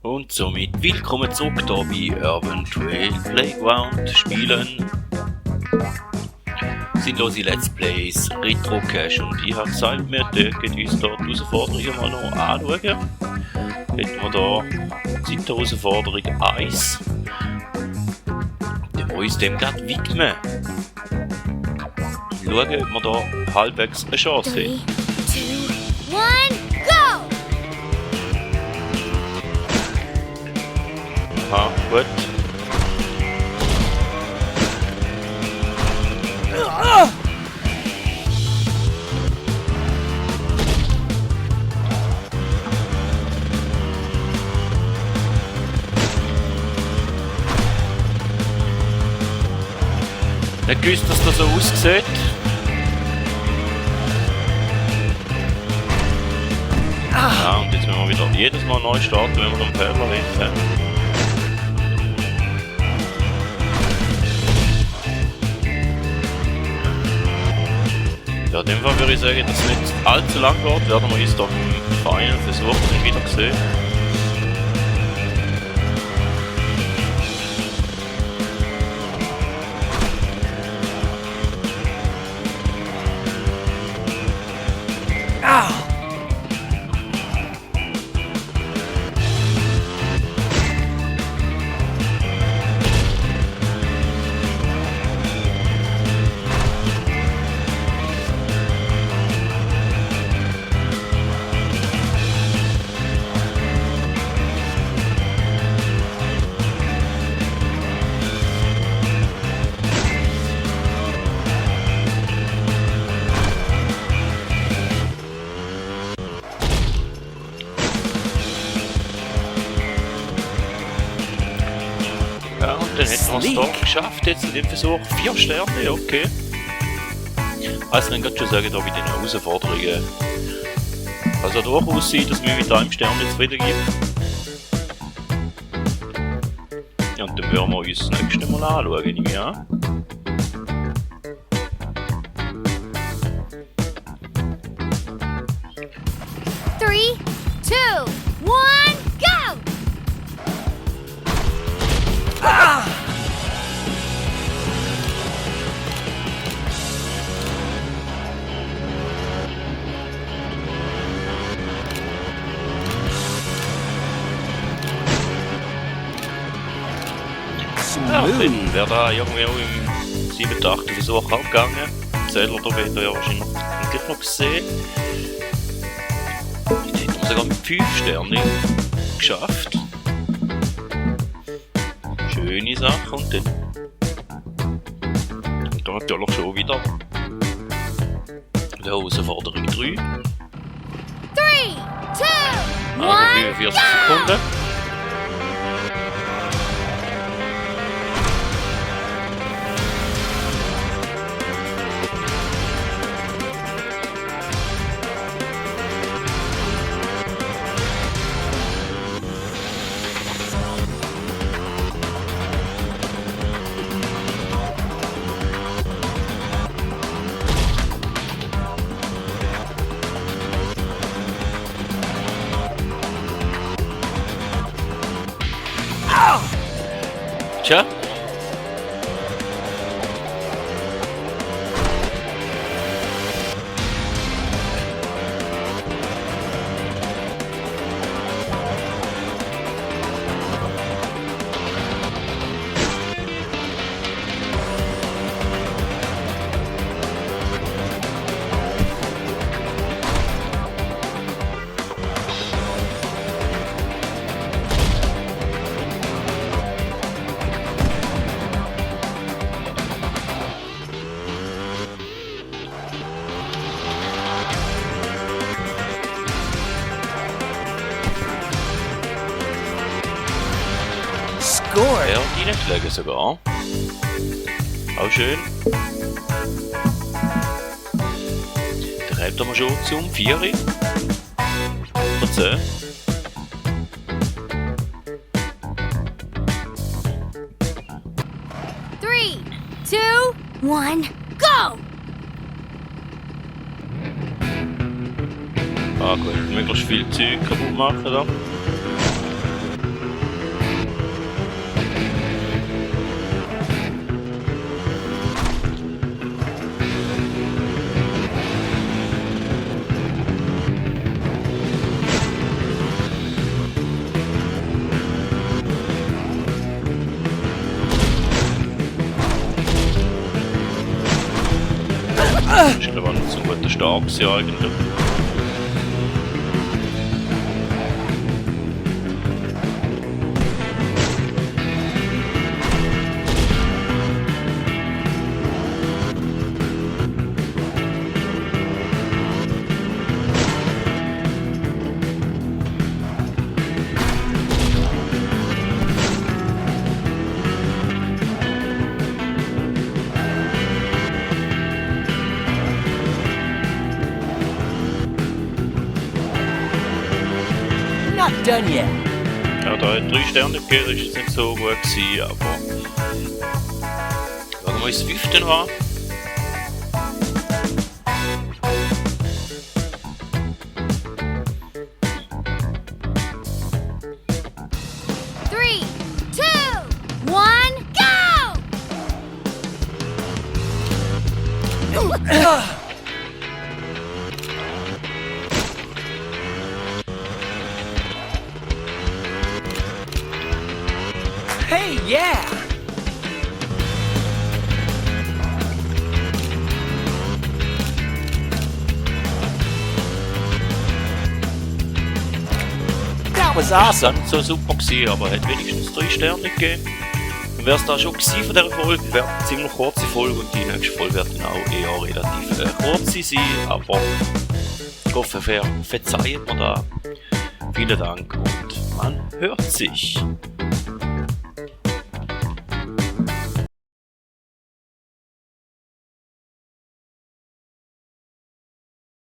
Und somit willkommen zurück hier bei Urban Trail Playground Spielen. Sinnlose Let's Plays, Retro Cache, und ich habe gesagt, wir dürfen uns hier die Herausforderungen mal noch anschauen. Hätten wir hier die Herausforderung 1. Dann wir uns dem gerade widmen. Schauen, ob wir hier halbwegs eine Chance haben. 3, 2, 1, go! Aha, gut. Nicht gewusst, dass das so aussieht. Ja, und jetzt müssen wir wieder jedes Mal neu starten, wenn wir den Fehler haben. Ja, in dem Fall würde ich sagen, dass es nicht allzu lang geht, werden wir uns doch im Final Versuch wieder sehen. Dann hätten wir es doch geschafft, jetzt in dem Versuch 4 Sterne, okay. Also dann kann schon sagen, da bei den Herausforderungen also durchaus sein, dass wir mit einem Stern jetzt wieder geben. Ja, und dann werden wir uns das nächste Mal anschauen, nehme ich an. Three, two, one, go! Ja, dann wäre da irgendwie auch im 7. 8. Versuch auch gegangen. Zähler da wird ja wahrscheinlich noch noch gesehen. Jetzt hätten wir sogar mit 5 Sternen geschafft. Schöne Sache, und dann natürlich schon wieder die Herausforderung 3. 3, 2, Also 1, 45 Sekunden. Tja. Ja, die nicht legen sogar. Auch schön. Dann reibt er mal schon zum 4. Oder 10. three, two, one, go! Ah gut, möglichst viel Zeug kaputt machen da. Das ist aber nicht so ein guter Start gewesen, eigentlich. Not done yet. Ja, da hat 3 Sterne gegeben, das ist jetzt nicht so gut gewesen, aber... Schauen wir mal, das 5. war. Three, two, one, go! Hey, yeah! That was Das war awesome. nicht so super gewesen, aber hat wenigstens 3 Sterne gegeben. Und wäre es da schon gewesen von dieser Folge, wäre eine ziemlich kurze Folge und die nächste Folge wird dann auch eher relativ kurz sein, aber ich hoffe, verzeiht mir da. Vielen Dank und man hört sich.